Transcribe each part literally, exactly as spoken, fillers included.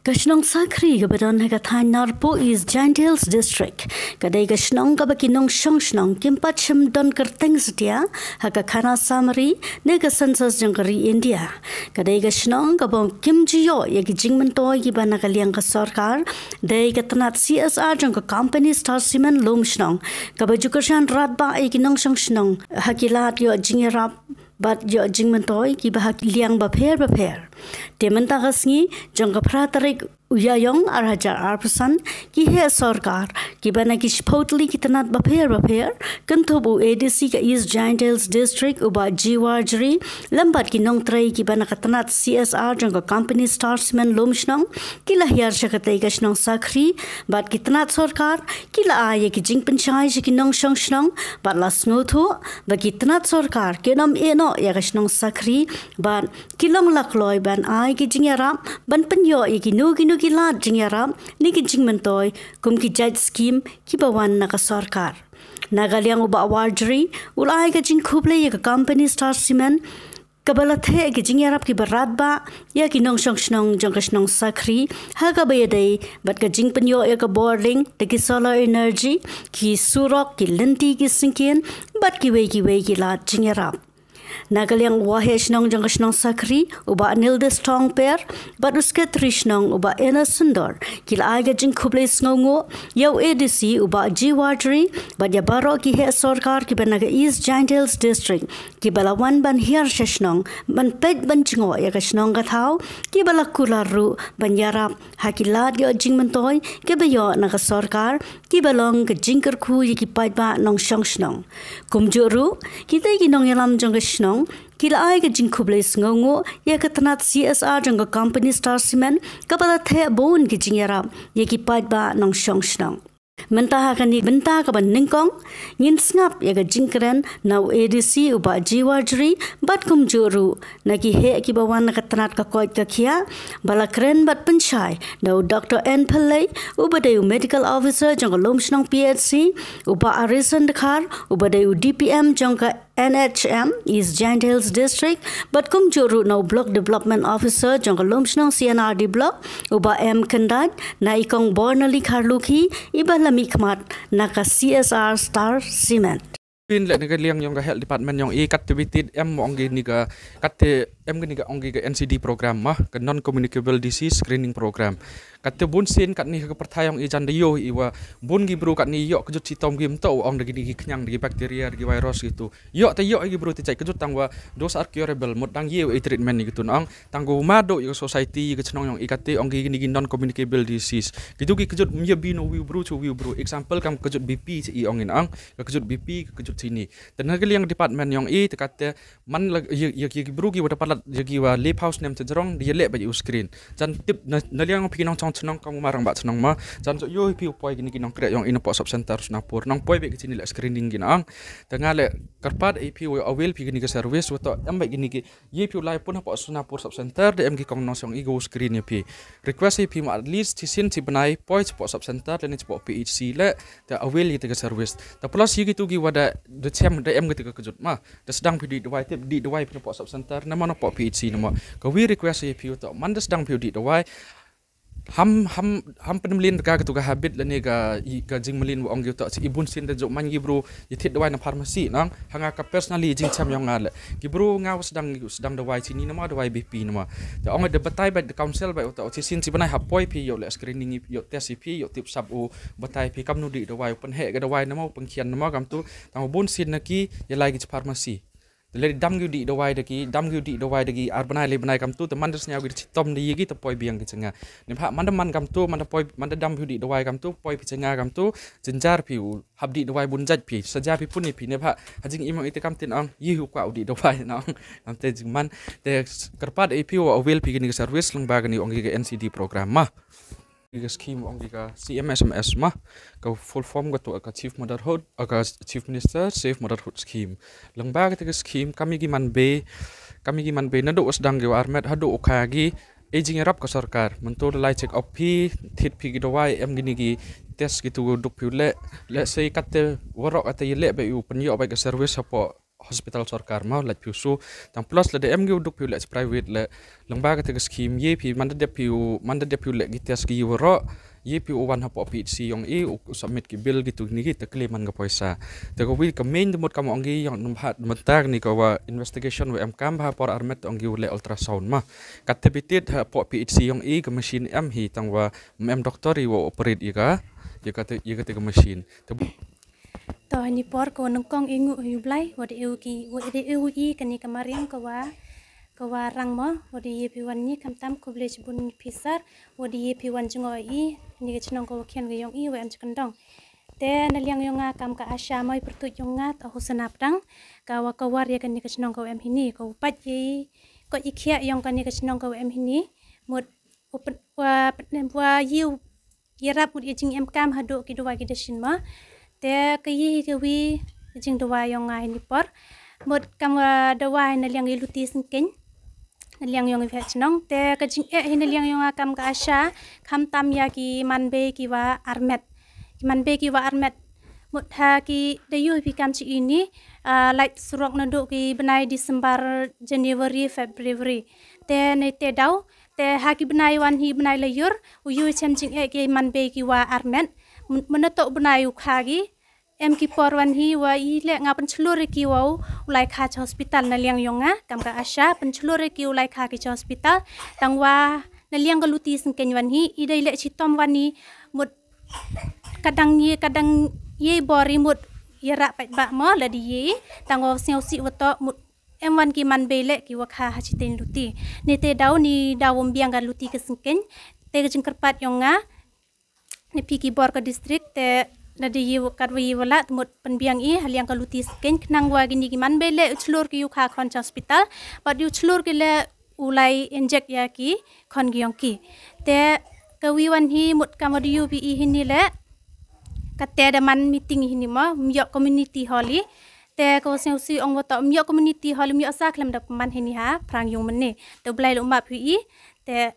Ka shnong Sakhri kaba don ha ka thaiñ Narpuh, East Jaintia Hills District, ka dei ka shnong kaba ki nongshong shnong kim pat shym don kyrteng satia ha ka khana summary ne ka census jong ka ri India. Ka dei ka shnong kaba kim ju ïoh ïa ki jingmyntoi kiba na ka liang ka sorkar, dei ka tnat C S R jong ka company Star Cement Lumshnong, kaba ju kyrshan radbah ïa ki nongshong shnong ha ki lad ïoh jingïarap bad ïoh jingmyntoi kiba ha ki liang bapher bapher. Te mynta ka sngi, jong ka phra tarik u Ïaïong ar hajar arphew san, ki heh sorkar kiba na ki shiphew tylli ki tnat bapher bapher, kynthup u A D C ka East Jaintia Hills District u Bah G Warjri, lem bad ki nongtrei kiba na ka tnat C S R jong ka company Star Cement Lumshnong, ki la hiar sha katei ka shnong Sakhri, bad ki tnat sorkar ki la ai ïa ki jingpynshai sha ki nongshong shnong, bad la sngewthuh ba ki tnat sorkar kim ïehnoh ïa ka shnong Sakhri, bad ki long la kloi ban ai ki jingïarap ban pynïoh ïa kino kino ki lad jingïarap ne ki jingmyntoi kum ki jait skim kiba wan na ka sorkar. Na ka liang u Bah Warjri u la ai ka jingkhublei ïa ka company Star Cement kaba la theh ki jingïarap kiba radbah ïa ki nongshong shnong jong ka shnong Sakhri, ha kaba ïadei bad ka jingpynïoh ïa ka bording da ki solar energy, ki surok, ki lynti, ki syngkien, bad kiwei kiwei ki lad jingïarap. Na ka liang u waheh shnong jong ka shnong Sakhri u Bah Anil Destong Pher, bad u sekretari shnong u Bah Enos Sundor, ki la ai ka jingkhublei sngewnguh ïa u A D C u Bah G Warjri, bad ïa baroh ki heh sorkar kiba na ka East Jaintia Hills District kiba la wan ban hiar sha shnong, ban peit ban jngoh ïa ka shnong ka thaw, kiba la kular ruh ban ïarap ha ki lad ïoh jingmyntoi kiba ïoh na ka sorkar, kiba long ka jingkyrkhu ïa ki paidbah nongshong shnong. Kumjuh ruh, kitei ki nongïalam jong ka shnong ki la ai ka jingkhublei sngewnguh ïa ka tnat C S R jong ka company Star Cement kaba la theh bun ki jingïarap ïa ki paidbah nongshong shnong. Mynta ha kane ka bynta kaba nyngkong, ngin sngap ïa ka jingkren na u A D C u Bah G Warjri, bad kumjuh ruh na ki heh kiba wan na ka tnat ka koit ka khiah, ba la kren bad pynshai da u Doctor N Pillai, uba dei u medical officer jong ka Lumshnong P H C, u Bah Arison Dkhar, uba dei u D P M jong ka N H M East Jaintia Hills District, bad kumjuh ruh na u Block Development Officer jong ka Lumshnong C and R D Block, u Bah M Kyndait, na i Kong Bornali Kharlukhi, iba la mihkhmat na ka C S R Star Cement. Pynleit na ka liang jong ka Health Department jong i, katto katne em ong kine ka, katto em kine ka ong ki ka N C D program mo, ka Non Communicable Disease Screening Program. Katto bun sien katne ka pyrthei jong i jan da ïohi wa bun ki bru katne ïoh kjut shitom ki mynta ong da kine ki khñiang, da ki bacteria, da ki virus kitu. Ïoh te ïoh ki bru te jait kjut tang wa those are curable, mut dang ïoh i treatment ïa kitu nong. Tang kumba dei ïa ka society, ïa ka chnong jong i katto ong ki kine ki non communicable disease. Kitu ki kjut ym ïa bino uwei u bru sha uwei u bru. Example kam kjut B P sha i ong in ong. Ka kjut B P, ka kjut chini. Te na ka liang department jong i te katto man la ïa, ïa ki bru kiwa da palat, ïa kiwa leh phaw snem sha jrong, da ïaleh beit ïa u screen. Jan tip na, na liang phi ki nongshong shnong kam u marang ba shnong ma. Jan shu ïohi phi u poi kine ki nongtrei jong i napoh sub center Sonapur. Nang poi beit ki chini leh screening ki nang. Te nga leh kyrpad ïa phi u avail phi kine ki service, wa to em beit kine ki, ïa phi u lai pun hapoh Sonapur sub center, da em ki kong nongshong i ko screen ïa phi. Request ïa phi ma at least shisien shi bnai poi shapoh sub center lane shapoh P H C leh, te avail ïa kata ka service. Te plus ïa kitu kiwa da, da chem da em kata ka kjut ma. Da sdang phi dih dawai, tip dih dawai phi napoh sub center, namar napoh P H C namar. Kawi request ïa phi u to, man da sdang phi dih dawai. Ham, ham, ham pynmlien ka katu ka habit lane ka, i, ka jingmlien wa ong ki u to, i bun sien da ju man ki bru ïa thied dawai na pharmacy nang, ha nga ka personally jingchem jong nga leh. Ki bru nga wa sdang, sdang dawai chini namar, dawai B P namar. Te ong da batai beit, da counsel beit u to, shisien shi bnai hap poi phi ïoh leh screening, ïoh test ïa phi, ïoh tip sap u batai phi kamnu dih dawai, u pynheh ka dawai namar, u pynkhian namar kamtu, tang u bun sien na ki ïa lai ki pharmacy. Te leh dam ki u dih dawai da ki, dam ki u dih dawai da ki ar bnai le bnai kamtu, te man da sngew ki da shitom da ïa ki te poi biang ki cha nga. Neibhah man da man kamtu, man da poi, man da dam phi u dih dawai kamtu, poi phi cha nga kamtu, jynjar phi u hap dih dawai bun jait phi, saja phi pun ïa phi neibhah ha jingim ong i te kam tin ong, ïa u kwah u dih dawai nang. Kamte jingman, te kyrpad ïa phi u avail phi kine ki service lyngba kane ong ki ka N C D program ma. Ki ka scheme ong ki ka C M S M S ma, ka full form ka to ka Chief Motherhood, ka Chief Minister Safe Motherhood Scheme. Lyngba kata ka scheme, kam ïa ki man bei, kam ïa ki man bei, naduh u sdang ki wa armet, haduh u kha ki, e jingïarap ka sorkar. Mynta da lai check up phi, thied phi ki dawai, em kine ki test kitu duk phi u leh, leh sei kata waroh kata ïaleh beit u pynïoh beit ka service hapoh hospital sorkar mo, lait phi u shu. Tang plus lada em ngi u duk phi u leh private leh, lyngba kata ka scheme, ïa phi man da dep phi u, man da dep phi u leh ki test ki ïa waroh, ïa phi u wan hapoh P H C yong i, u submit ki bill ki tu ni ki ta kli man ka poisa. Te ka wi ka main da mut kam ong ki yong num hat mynta ni ka wa investigation wa em kam ba por armet ong ki u leh ultrasound mo. Kata bitit hapoh P H C yong i ka machine em hi tang wa em doctor i wa operate i ka, i kata, i kata ka machine. Te To hani por ko nyngkong i ngu yu Blai, wa da eu ki, wa da eu i kani ka mariang ka wa, ka wa rang mo, wa da ye phi wan ni kam tam ko ble chibun phi sar, wa da ye phi wan jngo i, ni ka chnong ka wa khian ka yong i, wa em chkandong. Te na liang yong nga kam ka Asha moi pertuit yong nga, ta Husna Pdang, ka wa ka war ya kani ka chnong ka wa em hini, ka wa pat ye, ko i khia yong kani ka chnong ka wa em hini, mut, wa, wa, wa, yu, yarap mut ya jing em kam hadu ki dawai ki dashin ma. Te ka yi ka wi jing dawai yong nga hini por. Mut kam wa dawai na liang i luti sengkeng. Na liang yong i phe chnong. Te ka jing eh hi na liang yong nga kam ka Asha. Kam tam ya ki man bei ki wa armet. Ki man bei ki wa armet. Mut ha ki da yu hi kam chi ini. Ah, lait surok na du ki benai December, January, February. Te na te daw. Te ha ki benai wan hi benai la yur, u yu chem jing eh ki man bei ki wa armet, mena to benai u kha ki, em ki por wan hi wa i le nga penchlur ki wa u lai kha cha hospital na liang yong nga, kam ka Asha, penchlur ki u lai kha ki cha hospital, tang wa na liang ka luti sengkeng wan hi, i dai le chitom wan hi, mut kadang ye, kadang ye bor i mut ye rak pait ba mo la di ye, tang wa sngau si wa to mut em wan ki man bei le ki wa kha ha chiteng luti. Ni te daw ni daw wom biang ka luti ka sengkeng. Te ka jingkyrpad yong nga. Ni phi ki bor ka district te na di yi kat wa yi wa la mut pynbiang i ha liang ka luti sengkeng. Khnang wa ki ni ki man bei le u chlur ki u kha khon cha hospital. Bad u chlur ki le u lai inject ya ki khon ki yong ki. Te ka wi wan hi mut kam wa di u bi i hini le. Ka te da man meeting hini mo, myok community hall i. Te ko sing si ong wa to myok community hall, myok sa khlem da man hini ha, prang yung mene. Te u Blai lu map hu i, te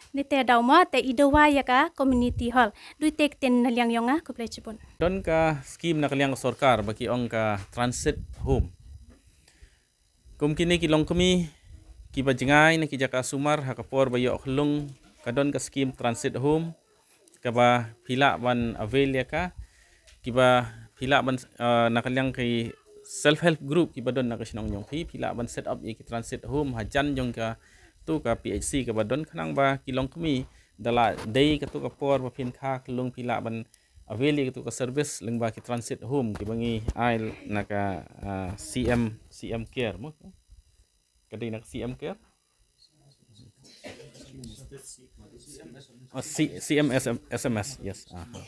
ni te daw mo, te i dawa ya ka community hall. Dui te ktien na liang yong nga, ko Blai chibun. Don ka scheme na ka liang ka sorkar, ba ki ong ka transit home. Kum kine ki longkmie, ki ba jngai na ki jaka sumar, ha ka por ba yoh khlung, ka don ka scheme transit home, kaba phi lah ban avail ya ka, kiba phi lah ban, uh, na ka liang ki self help group, kiba don na ka shnong yong phi, phi lah ban set up ya ki transit home, hajan yong ka tu ka P H C kaba don khnang ba ki longkmie, da la dei ka tu ka por ba phin kha khlung phi lah ban avail ya ka tu ka service lyngba ki transit home, kiba ngi ai na ka, uh, C M, C M Care mo. Ka dei na ka C M Care? Oh, C-, C M S M, S M S, yes. Aha.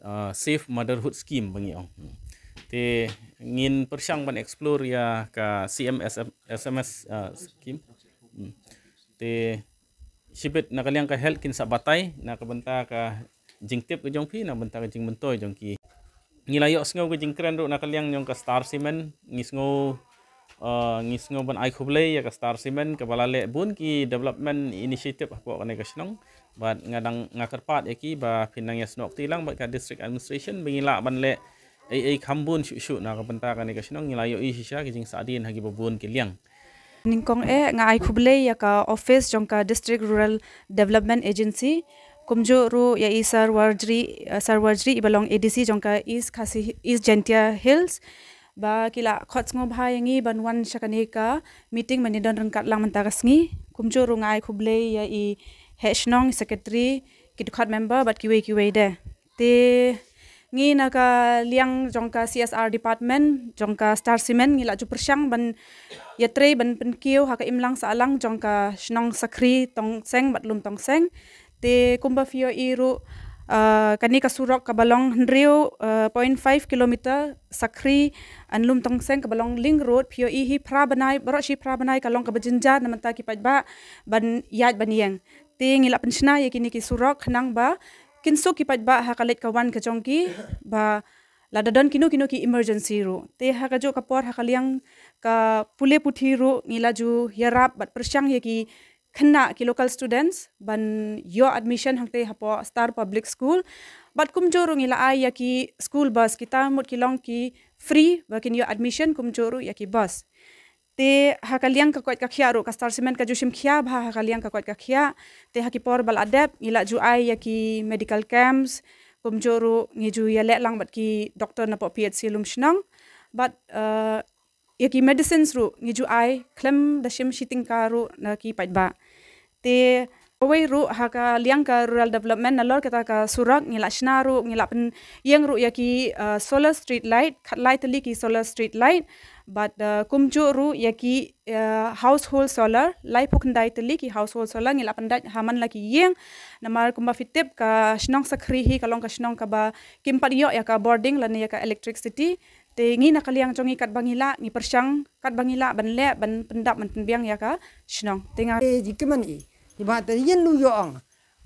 Uh, Safe Motherhood Scheme ba ngi ong. Hmm. Te ngin pyrshang ban explore ya ka C M S M, S M S, uh, scheme. Hmm. Te shibit na ka liang ka health kin sa batai, na ka bynta ka jingtip ka jong phi, na ka bynta ka jingmyntoi jong ki. Ngi la yoh sngew ka jingkren ruh na ka liang yong ka Star Cement, ngi sngew, uh, ngi sngew ban ai khublei ya ka Star Cement, kaba la leh bun ki development initiative hapoh kane ka shnong. Bad nga dang nga kyrpad ya ki, ba phin nang ya snok ti lang, bad ka district administration, ba ngi lah ban leh ei ei kham bun shuh shuh na ka bynta kane ka shnong, ngi la yoh i shisha ki jingsahdien ha ki ba bun ki liang. Nyngkong eh nga ai khublei ya ka office jong ka District Rural Development Agency. Kumjuh ruh ya i Sir Warjri, eh, Sir Warjri i ba long A D C jong ka East Khasi, East Jaintia Hills. Ba ki la khot sngewbha ya ngi ban wan sha kane ka meeting ban ïadon ryngkat lang mynta ka sngi. Kumjuh ruh nga ai khublei ya i heh shnong, i secretary, ki dkhot member bad kiwei kiwei de. Te ngi na ka liang jong ka C S R department, jong ka Star Cement, ngi la ju pyrshang ban ïatrei ban pynkiew ha ka imlang sahlang jong ka shnong Sakhri Tongseng bad Lum Tongseng. Te kumba phi ïohi ruh, ah, kane ka surok kaba long hynriew, ah, point five kilometer Sakhri and Lum Tongseng kaba long link road, phi ïohi hi phra bnai, baroh shi phra bnai ka long kaba jynjar na bynta ki paidbah ban ïaid ban ïeng. Te ngi la pynshna ïa kine ki surok khnang ba kin suk ki paidbah ha ka leit ka wan ka jong ki, ba lada don kino kino ki emergency ruh. Te ha kajuh ka por ha ka liang ka pule puthi ruh ngi la ju ïarap bad pyrshang ïa ki khynnah ki local students ban ïoh admission hangtei hapoh Star Public School. Bad kumjuh ruh ngi la ai ïa ki school bus, kita mut ki long ki free ba kin ïoh admission, kumjuh ruh ïa ki bus. Te ha ka liang ka koit ka khiah ruh, ka Star Cement ka ju shim khia bha ha ka liang ka koit ka khiah. Te ha ki por ba la dep ngi la ju ai ïa ki medical camps, kumjuh ruh ngi ju ïaleh lang bad ki doktor napoh P H C Lumshnong. Bad uh, ïa ki medicines ruh ngi ju ai khlem da shim shi tyngka ruh na ki paidbah. Te kawei ruh ha ka liang ka rural development, nalor kata ka surok, ngi la shna ruh, ngi la pynïeng ruh ïa ki uh, solar street light, khatlai tylli ki solar street light. Bad uh, kumjuh ruh ïa ki uh, household solar, laiphew khyndai tylli ki household solar ngi la pyndait ha man la ki ïing. Namar kumba phi tip, ka shnong Sakhri hi ka long ka shnong kaba kim pat ïoh ïa ka bording lane ïa ka electricity. Te ngi na ka liang jong ngi katba ngi lah, ngi pyrshang katba ngi lah ban leh, ban pyndap, ban pynbiang ïa ka shnong. Te nga eh, jingkmen i. Te ba te ïen lu ïoh ong.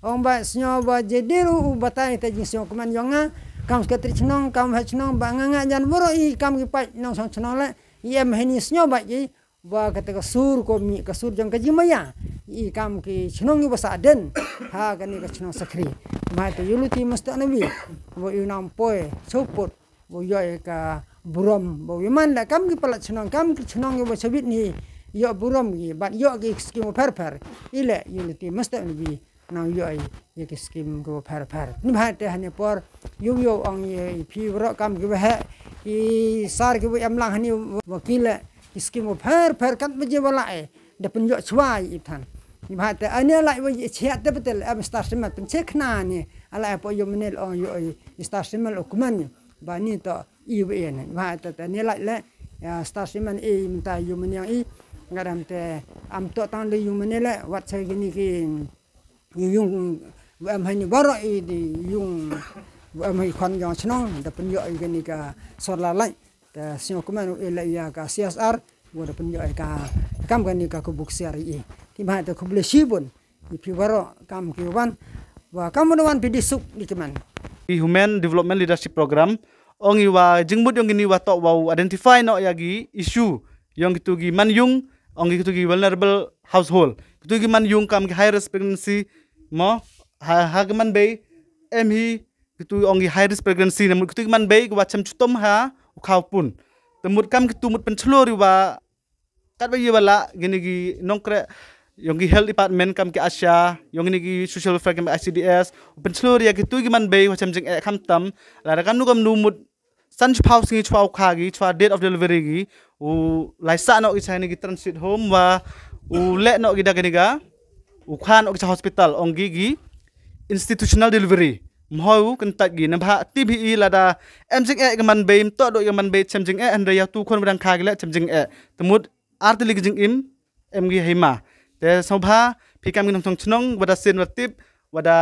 Ong ba sngew ba je dei ruh u batai te jingsngewkmen ïong nga. Kam Secretary shnong, kam head shnong, ba nga nga jan baroh i kam ki paid nongshong shnong leh. I em heini sngew ba i ba kata ka sur ko mi, ka sur jong ka jingmaïa. I kam ki shnong i ba sah den ha kane ka shnong Sakhri. Ba te ïulu ti mesti nabi. Ba ïu nang poi support. Ba ïoh ïa ka burom, ba ïa man da kam ki palat shnong, kam ki shnong ïa ba shabit ni ïoh burom ki, bad ïoh ki skim pher pher. I leh ïulu ti mesti nabi nang ïoh ïa ki skim ki pher pher. Ni ba te hane por ïoh ïoh ong ïa phi baroh kam ki ba heh ki sar ki ba em lang hane, ba ki leh ki skim pher pher kat ba je ba la eh da pynïoh chwa i than. Ni ba te ane la i ba i chhiat te betel em Star Cement pynchek khna ni ala eh po ïoh menel ong ïoh i Star Cement u kmen. Ba ni to i ba en ba ta ta ni lai le ya Star Cement i mynta ïu mynniang i ngadam te am to tang le ïu mynne le wat sa gini ki ïu yung ba am hani baro i di yung ba am hani khon jong shnong da pynïoh i gini ka solar light ta shnong kmen u i le ya ka C S R wa da pynïoh i ka kam gini ka kubuk siar i ti ba ta kubule shibun. Ïa phi baroh kam ki wan ba kam wan phi di suk di kmen. I Human Development Leadership Program ong i wa jingmut ïong kini wa toh wa identify noh ïa ki issue ïong kitu ki man ïung, ong kitu ki vulnerable household, kitu ki man ïung kam ki high risk pregnancy mo, ha, ha ki man bei em hi kitu ong ki high risk pregnancy ne mut kitu ki man bei ki wa chem chutom ha u khaw pun. Te mut kam kitu mut pynchlur i wa katba ïa ba la gini ki nongkreh ïong ki health department kam ki ASHA ïong kini ki social welfare kam ki I C D S u pynchlur ïa kitu ki man bei wa chem jingeh khamtam lada kamnu kamnu mut san chiphaw sngi chiphaw kha ki chwa date of delivery ki u lai sah noh ki cha kini ki transit home wa u leh noh ki da kini ka u khan ok cha hospital ong gi gi institutional delivery. Mhoi u kyntat gi nabha tip hi i lada em jing eh ka man bei mto do ka man bei chem jing eh hynda ya tu khon badang kha gi le chem jing eh. Temut artili ki jing im em gi hima. Te sngewbha phi kam ngi nongchong chnong wada sin wada tip wada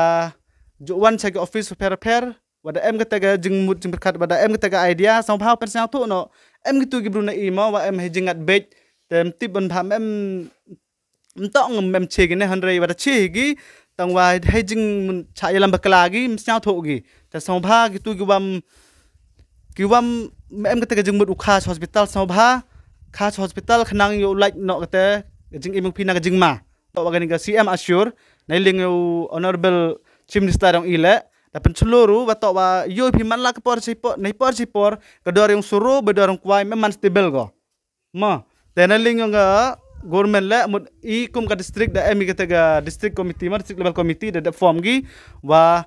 juk wan cha ki office pher pher wada em kata ka jingmut jingpyrkhat wada em kata ka idea sngewbha pen sngewthuh no em kitu ki bruna i mo wa em hei jingat bej. Tem tip ban bha em mtong mem che gi ne hynrei wada che gi tang wa hei jing mun cha yalam bakla gi msnyaw tho gi. Te song bha kitu ki wam ki wam em kata ka jingmut u khas hospital song bha khas hospital khnang yo lait no kata ka jing imung pina ka jingma. To wa kani ka C M assure nai ling yo honorable chief minister dong ile da pen chluru wa to wa yo phi man la ka por chi por nai por chi por ka dor yung suru ba dor yung kwai mem man stable go. Ma te na ling yong ka government le mut i kum ka district da em i kata ka district committee ma district level committee da da form gi wa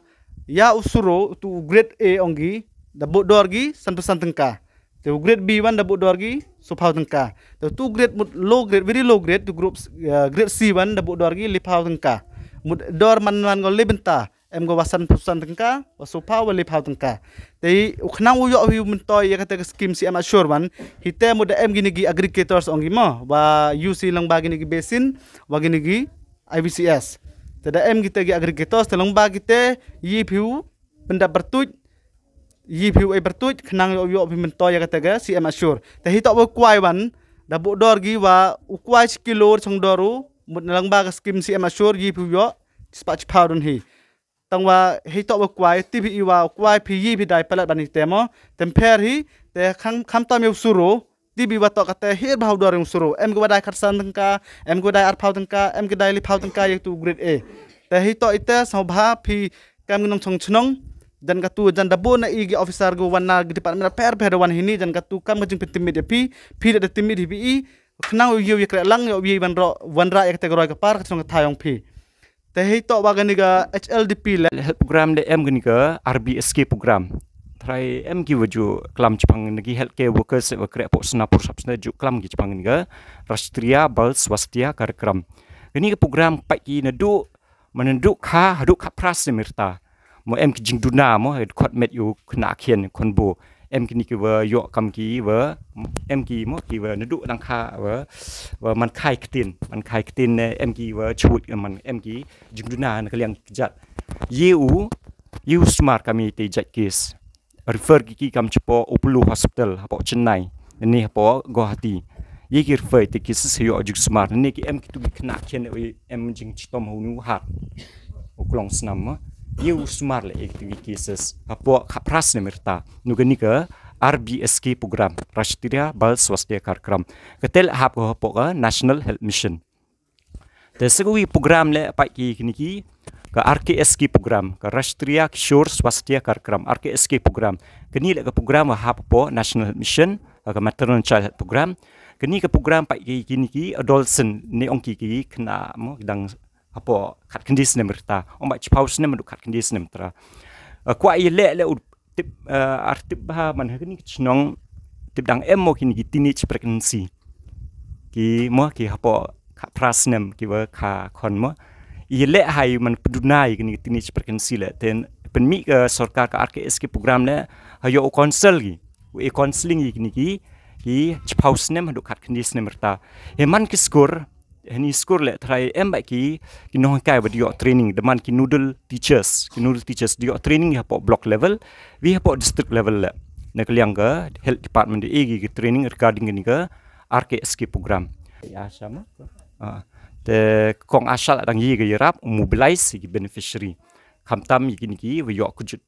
ya u suro tu grade A ong gi da bu dor gi san percent tengka. Te u grade B wan da bu dor gi suphaw tengka. Te tu grade mut low grade very low grade tu group uh, grade C wan da bu dor gi liphaw tengka. Mut dor man man go lebenta em go wa san phew san tengka wa sopha wa liphaw tengka. Te u khnang u yoh hi u myntoi ya kata ka scheme C M Assure wan hi te mu da em gini gi aggregators ong gi mo wa U C lang ba gini gi basin wa gini gi I V C S. Te da em gi te gi aggregators te lang ba gi te yi phi u pyndap bertuj yi phi u ai bertuj khnang yoh yoh phi myntoi ya kata ka C M Assure. Te hi to wa kwai wan da bu dor gi wa u kwai chi kilo chong doru mut na lang ba ka scheme C M Assure yi phi u yoh chispa chiphaw don hi. Tang wa hi to wa kwai ti bi i wa kwai phi yi phi dai palat ban hi te mo tem pher hi te kham kham tam yu suru ti bi wa to kate hi ba hau dor yung suru em ko wa dai kharsan tengka em ko dai arphaw tengka em ko dai liphaw tengka yu tu grade A. Te hi to ite song bha phi kam ngi nong chong chnong Jan katu jan da bun na i ki officer ki wan na ki department pher pher da wan hini, jan katu kam ka jingpyntimit ïa phi, phi da da timit hi phi i, khnang u ïew ïa kreh lang ïa u ïew ban ro wan ra ïa kata ka roi ka par ka shnong ka thaw ïong phi. Te hei to ba kani ka H L D P le health program de em kani ka R B S K program. Trai em ki wa ju klam chpang na ki healthcare workers wa kreh pok sna pur sap sna ju klam ki chpang kani ka Rashtriya Bal Swasthya Karyakram. Kani ka program pat ki na du man du kha hadu kha pras ne mirta. Mo em ki jingduna mo he khot met yu khna khien khon bo. Em kini ki wa yok kam ki wa em ki mo ki wa nadu dang kha wa wa man khai ktin man khai ktin ne em ki wa chut man em ki jingduna na kaliang jat. Ye u ye u smar kami te jat case. Refer ki ki kam chepo Upolu Hospital hapo Chennai. Ni hapo Guwahati. Ye ki refer te cases yok jing smar ni ki em ki tu ki khna khien em jing chitom hu nu hat. U klong snam ma. Ye u smar le ek tu ki cases hapo khapras ne mirta. Nu kani ka R B S K program, Rashtriya Bal Swasthya Karyakram. Ka tel hap ko hapo ka National Health Mission. Te sakawi program le pat ki kini ki ka R K S K program, ka Rashtriya Kishore Swasthya Karyakram, R K S K program. Kini le ka program wa hap po National Health Mission, ka Maternal Child Health Program. Kini ka program pat ki kini ki adolescent ne ong ki ki kena mo dang hapo khat khyndai snem rta. Ong ba chipau snem du khat khyndai snem tra. Kwa ye le le tip ar tip ba man ha kini ki chnong tip dang em mo kini ki teenage pregnancy. Ki mo ki hapo kha phra snem ki wa kha khon mo. I le hai man pduna i kini ki teenage pregnancy le ten pynmih ka sorkar ka R K S K program le ha yo u counsel ki. U e counseling i kini ki ki chipau snem hadu khat khyndai snem rta. He man ki skur hani skur le trai em ba ki ki nonghikai ba dio training de man ki nodal teachers ki nodal teachers dio training hapo block level wi hapo district level le na kaliang ka health department de egi ki training regarding ni ka R K S K program. Ya sama. Te kong asal adang yi ga yarap mobilize ki beneficiary. Khamtam yi kini ki wi yok kujut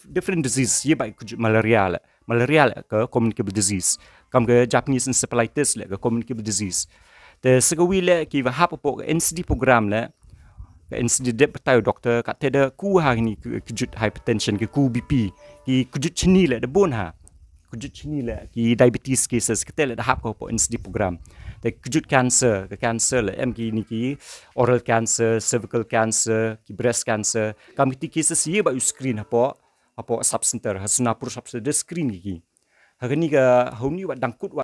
different disease yi ba kujut malaria le malaria le ka communicable disease. Kam ka Japanese encephalitis le ka communicable disease. Te sakawi le ki wa hap po ka N C D program le ka N C D dep batai doctor ka te da ku ha ni kujut hypertension ki ku B P ki kujut chini le da bon ha kujut chini le ki diabetes cases ka te le da hap ko po N C D program. Te kujut cancer ka cancer le em ki ni ki oral cancer, cervical cancer, ki breast cancer. Kam ki ti cases yi ba u screen hapo hapo sub center ha Sonapur sub center screen ki. Ha kani ka hauni wa dangkut wa